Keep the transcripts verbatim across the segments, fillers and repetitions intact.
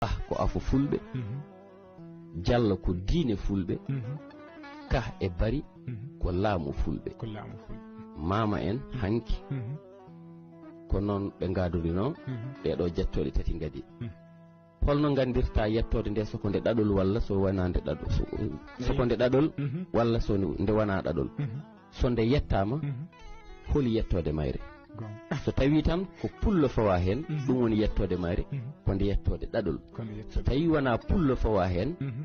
Bah ko afo fulɓe, Mhm. Jallo ko diine fulɓe, Mhm. Kah e Bari Mhm. ko laamu fulɓe. Ko laamu fulɓe. Maama en hanki Mhm. ko noon ɓe ngaadori noon Mhm. ɗee ɗoo jettooɗe tati ngadi. Mhm. Holno nganndirtaa yettoode nde, so ko nde ɗaɗol walla so wonaa nde ɗaɗol? So, so ko nde ɗaɗol Mhm. walla so nde wonaa ɗaɗol? Mhm. So nde yettaama, Mhm. holi yettoode mayre? Goonga. So tawii tan ko pullo fawaa heen, Mhm. ɗum woni yettoode mayre, Mhm. ko nde yettoode ɗaɗol. Ko nde So yettoode. Tawii wonaa pullo fawaa heen, Mhm.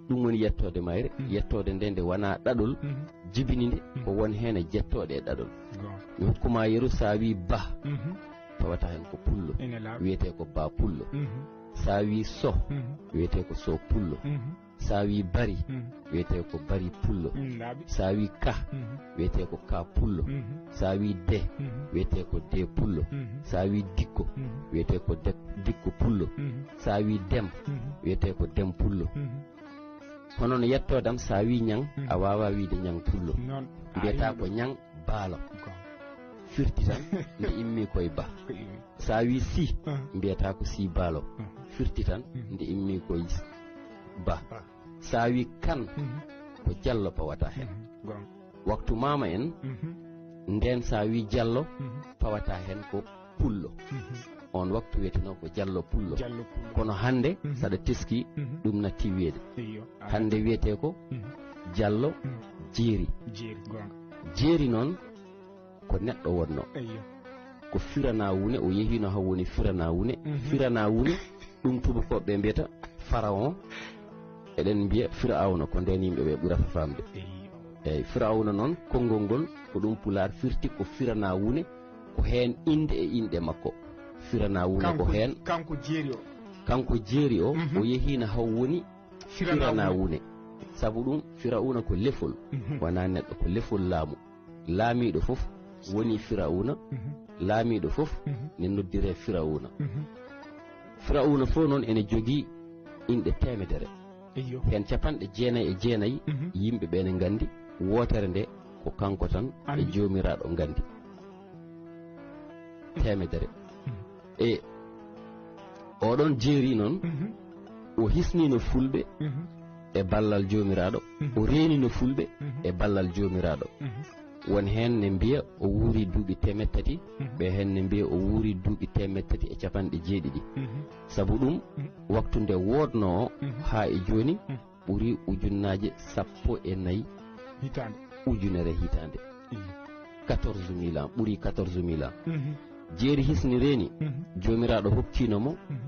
ɗum woni yettoode mayre, Mhm. yettoode nde nde wonaa ɗaɗol, Mhm. jibini nde, Mhm. ko won heen e jettooɗe e ɗaɗol. Goonga. Mi hokku ma yeru, so a wii Bah, Mhm. tawata heen ko pullo, Ene laaɓi. Wiyetee ko Bah pullo. Mhm. So a wii Soh, Mhm. wiyetee ko Soh pullo. Mhm. So a wii Bari, Mhm. wiyetee ko Bari pullo. Mm, laaɓi. So a wii Kah, Mhm. wiyetee ko Kah pullo. Mhm. So a wii Deh, Mhm. wiyetee ko Deh pullo. Mhm. So a wii Dikko, Mhm. wiyetee ko Dek-, Dikko pullo. Mhm. So a wii Dem, Mhm. wiyetee ko Dem pullo. Mhm. Kono no yettoode am, so a wii Ñaŋ, Mhm. a waawaa wiyde Ñaŋ pullo. Noon. Mbiyataa ko Ñaŋ baalo. Goonga. Firti tan, nde immii ko e Bah. Ko immii. So a wii Sih, Mhm. mbiyataa ko Sih baalo. Mhm. Firti tan, Mhm. nde immii ko e Bah. Bah. So a wii Kan, Mhm. ko Jallo pawata heen. Mhm. Goonga. Waktu maama en, Mhm. ndeen so a wii Jallo, Mhm. pawata heen ko pullo. Mhm. Oon waktu wiyetenoo ko Jallo pullo. Jallo pullo. Kono hannde, Mhm. so aɗa teskii, Mhm. ɗum natti wiyeede. Eyyo. Hannde wiyetee ko Mhm. Jallo Mhm. Jeeri. Jeeri, goonga. Jeeri noon, ko neɗɗo wonnoo. Eyyo. Ko Firanawune, o yehiino haa woni Firanawune. Mhm. Firanawune, ɗum tuubakooɓe ɓe mbiyata Pharaon. Eɗen mbiya Firawna, ko ndeen yimɓe ɓe ɓurata faamde. Eyyo. Eey, Firawna noon, konngol ngol, ko ɗum Pulaar firti ko Firanawune, ko heen innde e inɗe makko. Firanawune ko Kanko, heen. Kanko Jeeri o. Kanko Jeeri o, Mhm. o yehiino haa woni Firanawune. Firanawune. Sabu ɗum, Firawna ko lefol, Mhm. wonaa neɗɗo, ko lefol laamu. Laamiiɗo fof woni Firawna, Mhm. laamiiɗo fof Mhm. ne noddiree Firawna. Mhm. Firawna fof noon ene jogii inɗe teemedere. Eyyo. Heen capanɗe jeenayi e jeenayi Mhm. yimɓe ɓe ne nganndi, wootere nde ko kanko tan e Anndi. Joomiraaɗo nganndi. Teemedere. Mhm. E oɗon Jeeri noon, Mhm. o hisniino fulɓe Mhm. e ballal Joomiraaɗo, Mhm. o reenino fulɓe Mhm. e ballal Joomiraaɗo. Mhm. Won heen ne mbiya o wuuri duuɓi teemeɗɗe tati, Mhm. ɓe heen ne mbiya o wuuri duuɓi teemeɗɗe tati e capanɗe jeeɗiɗi. Mhm. Sabu ɗum, Mhm. waktu nde woodnoo o Mhm. haa e jooni, Mhm. ɓuri ujunnaaje sappo e nayi Hitaande. Ujunere hitaande. Mhm. Quatorze mille ans, ɓuri quatorze mille ans. Mhm. Jeeri hisni reeni, Mhm. Joomiraaɗo hokkiino mo Mhm.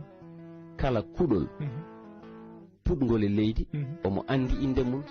kala kuɗol Mhm. puɗngol e leydi, Mhm. omo anndi innde mum,